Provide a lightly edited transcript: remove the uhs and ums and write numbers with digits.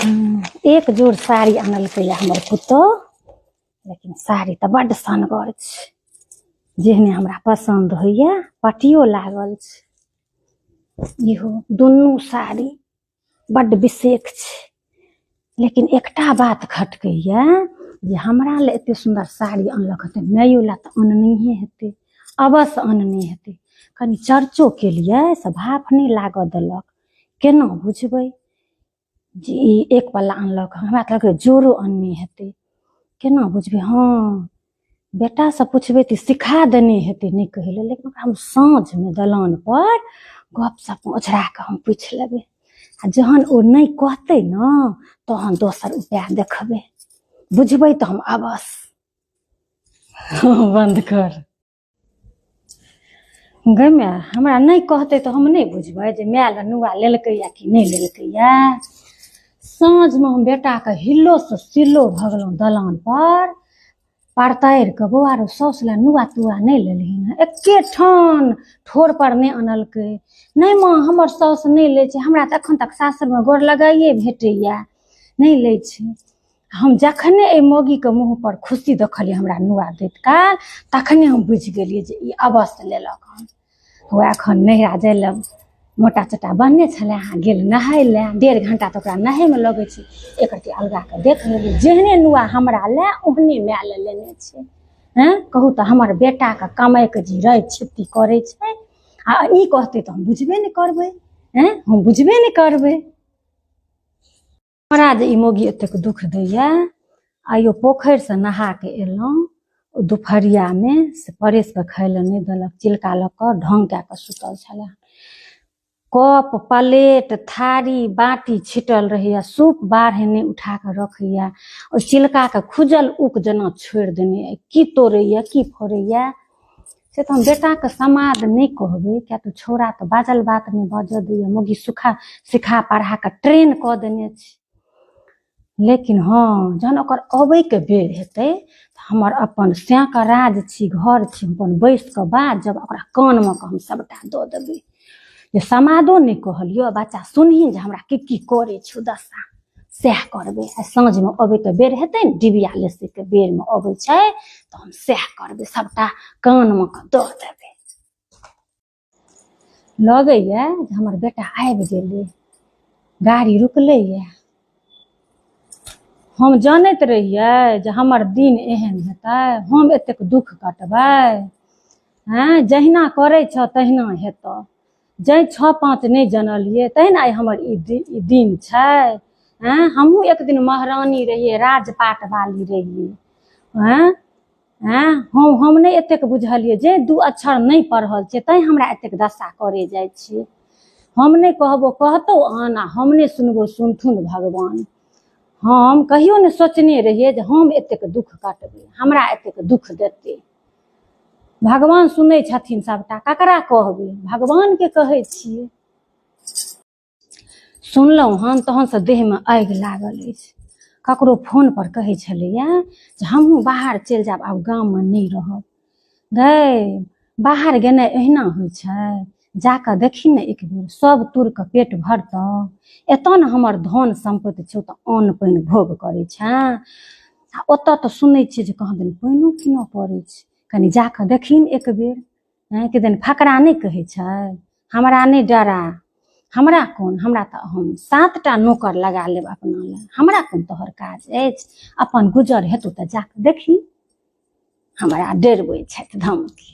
एक जोड़ साड़ी आनलकै हमर पुतोह, लेकिन साड़ी तऽ बड्ड सनगर छै, जेहने हमरा पसन्द होइए। पटियो लागल छै। इहो दुनू साड़ी बड्ड विशेष छै, लेकिन एकटा बात खटकैए जे हमरा लए एते सुन्दर साड़ी अनलक तऽ माइयो लए तऽ अननहिए हेतै, अवश्य अनने हेतै। कनि चर्चो केलियै से भाफ नहि लागऽ देलक। केना बुझबै जे ई एक पल्ला अनलक? हमरा तऽ लगैए जोड़ो अनने हेतै। केना बुझबै? हँ, बेटासँ पुछबै तऽ सिखा देने हेतै नहि कहै लए, लेकिन ओकरा हम साँझमे दलानपर गप सप ओझरा कऽ हम पुछि लेबै, आ जहन ओ नहि कहतै ने तहन दोसर उपाय देखबै। बुझबै तऽ हम अवश्य। बन्द कर गै माय, हमरा नहि कहतै तऽ हम नहि बुझबै जे माय लए नुआ लेलकै या कि नहि लेलकै। या साँझमे हम बेटाके हिल्लोसँ सिल्लो भगलहुँ दलान पर परतारि कऽ, बौआ रो, साउस लए नुआ तुआ नहि लेलहिन हँ? एके ठान ठोर पर नहि अनलकै, नहि माँ, हमर साउस नहि लै छै, हमरा तऽ एखन तक सासुरमे गोर लगाइए भेटैया, नहि लै छै। हम जखने एहि मौगीके मुँह पर खुशी देखलियै हमरा नुआ दैत काल, तखने हम बुझि गेलियै जे ई अवश्य लेलक हन। वएह एखन नैहरा जाय लए मोटा चोटा बन्हने छलै, अहाँ गेल नहाय लए। 1.5 घंटा तऽ ओकरा नहायमे लगै छै। एक रत्ती अलगा कऽ देख लेलियै, जेहने नुआ हमरा लए ओहने माय लए लेने छै। हँ, कहू तऽ, हमर बेटाके कमाइके जे राइ छित्ती करै छै, आ ई कहतै तऽ हम बुझबे नहि करबै। हँ, हम बुझबे नहि करबै। हमरा जे ई मौगी एतेक दुख दैया, आइयो पोखरिसँ नहा कऽ एलहुँ ओ दुपहरियामे, से परसि कऽ खाय लए नहि देलक। चिलका लऽ कऽ ढङ्ग कए कऽ सुतल छलए। कप, प्लेट, थारी, बाटी छिटल रहैया, सूप बाढ़ि नहि उठा कऽ रखैया। ओहि चिलकाके खुजल उक जेना छोड़ि देने अइ। की तोड़ैया, की फोड़ैया, से तऽ हम बेटाके समाद नहि कहबै, किया तऽ छौड़ा तऽ बाजल बात नहि बाजऽ दैया। मौगी सुखा सिखा पढ़ा कऽ ट्रेन कऽ देने छै। लेकिन हँ, जहन ओकर अबैके बेर हेतै तऽ हमर अपन सएके राज छी, घर छी, हम अपन बैस कऽ बाजब, ओकरा कानमे कऽ हम सभटा दऽ देबै जे समादो नहि कहलियौ बच्चा, सुनही जे हमरा की की करै छौ दशा, सएह करबै। आ साँझमे अबैके बेर हेतै ने, डिबिया लेसैके बेरमे अबै छै, तऽ हम सएह करबै, सभटा कानमे कऽ दऽ देबै। लगैए जे हमर बेटा आबि गेलै, गाड़ी रुकलैए। हम जानैत रहियै जे हमर दिन एहन हेतै, हम एतेक दुःख कटबै? हँ, जहिना करै छह तहिना हेतऽ। जै छओ पाँच नहि जनलियै, तैँ ने आइ हमर ई दिन छै। हँ, हमहूँ एक दिन महारानी रहियै, राजपाट वाली रहियै। हँ हँ हम नहि एतेक बुझलियै जे दू अक्षर नहि पढ़ल छै, तैँ हमरा एतेक दशा करे जाइ छियै। हम नहि कहबो कहतौ आन, आ हम नहि सुनबो सुनथुन भगवान। हम कहियो नहि सोचने रहियै जे हम एतेक दुःख कटबै, हमरा एतेक दुःख देतै। भगवान सुनै छथिन सबटा। ककरा कहबै? भगवानके कहै छियै। सुनलहुँ हन तहनसँ देहमे आगि लागल अछि। ककरो फोन पर कहै छलैया जे हमहूँ बाहर चलि जायब, आब गाममे नहि रहब। गै, बाहर गेनाइ एहिना होइ छै? जाकऽ देखी ने एक बेर, सब तुरके पेट भरतौ? एतऽ ने हमर धन सम्पत्ति छौ तऽ अन्न पानि भोग करै छेँ, आ ओतऽ तऽ सुनै छियै जे कहाँ दन पानिओ कीनऽ पड़ै छै। कनि जाकऽ देखहीन एक बेर। हँ, किदन फकरा नहि कहै छै, हमरा नहि डरा, हमरा कोन, हमरा तऽ हम 7टा नौकर लगा लेब अपना लए, हमरा कोन तोहर काज अछि? अपन गुजर हेतौ तऽ जाकऽ देखही। हमरा डरबै छथि, धमकी।